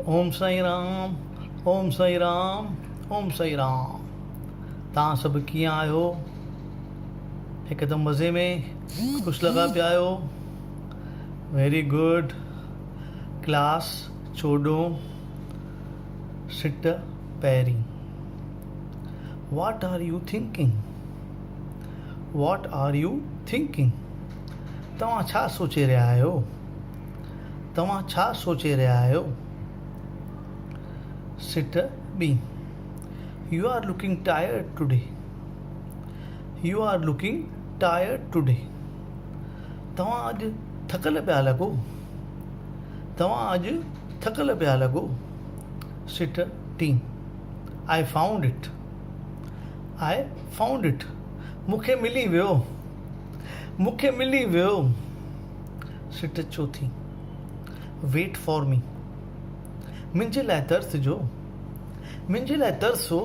اوم سائين رام اوم سائين رام اوم سائين رام توهان سڀ ڪيئن آهيو هڪدم مزي ۾ خوش لڳا پيا آهيو ويري گڊ ڪلاس چوڏهون سٽ پهرين what are you thinking what are you thinking توهان ڇا سوچي رهيا آهيو توهان ڇا سوچي رهيا آهيو؟ سٽ ٻي، you are looking tired today, you are looking tired today, توهان اڄ ٿڪل پيا لڳو، توهان اڄ ٿڪل پيا لڳو. سٽ ٽين، I found it, I found it, مون کي ملي ويو، مون کي ملي ويو. سٽ چوٿين، ويٽ فار مي، منهنجي لاء ترسجو، منهنجي لاء ترسو،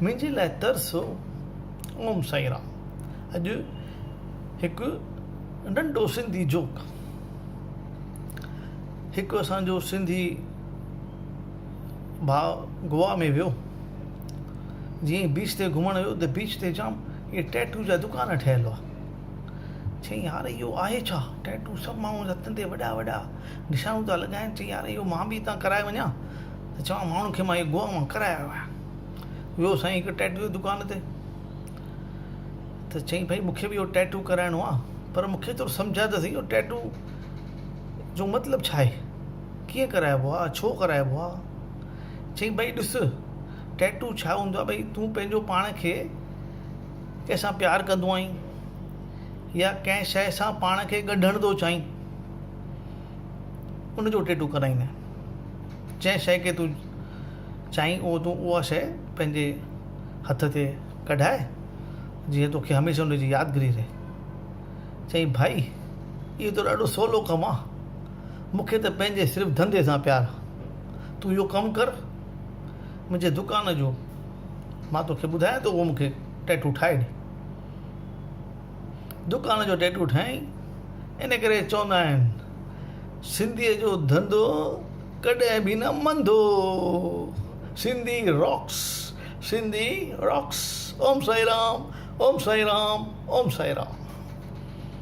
منهنجي لاء ترسو. اوم سائين رام. اڄ هڪ ننڍو سنڌي جوڪ. هڪ اسان جو سنڌي ڀاء گوا ۾ ويو، جيئن ئي بيچ تي گهمڻ ويو ته بيچ تي جام اهي ٽيٽو جا دڪان ٺهيل هئا. چيائين يار اهو آهي ڇا؟ ٽيٽو سڀ ماڻهو هٿن تي وڏا وڏا نشانون ٿا لڳائن. چيائين يار اهو مان به هتان ڪرائي وڃان ته چوان ماڻهن کي مان اهو گوا مان ڪرائي آيو آهيان. ويو سائين هڪ ٽيٽو جي دڪان تي ته چيائين ڀائي مون کي به اهو ٽيٽو ڪرائڻو آهي پر مون کي ٿورو سمجهاء ته سهي اهو ٽيٽو جو مطلب ڇا آهي؟ ڪيئن ڪرائبو آهي؟ ڇو ڪرائبو آهي؟ چيائين ڀائي ڏس ٽيٽو ڇا هوندو آهي ڀائي تون پنهنجو پاڻ کي ڪنهن سان پيار ڪندو آهين يا ڪنهن شيء سان پاڻ کي ڳنڍڻ ٿو چاهين ان جو ٽيٽو ڪرائيندا آهن جنهن شيء کي تون چاهين اهو تون اها شيء پنهنجي هٿ تي ڪڍائي جيئن توکي هميشه ان جي يادگيري رهي. چيائين ڀائي اهو ته ڏاڍو سولو ڪم آهي مون کي ته پنهنجي صرف ڌنڌي سان پيار آهي تون اهو ڪم ڪر منهنجي دڪان جو مان توکي ٻڌايان ٿو اهو مون کي ٽيٽو ٺاهي ڏي. دڪان جو ٽيٽو ٺاهيائين. ان ڪري چوندا آهن سنڌيء جو ڌنڌو ڪڏهن به نه منڌو. سنڌي راڪس سنڌي راڪس اوم سائين رام اوم سائين رام اوم سائين رام.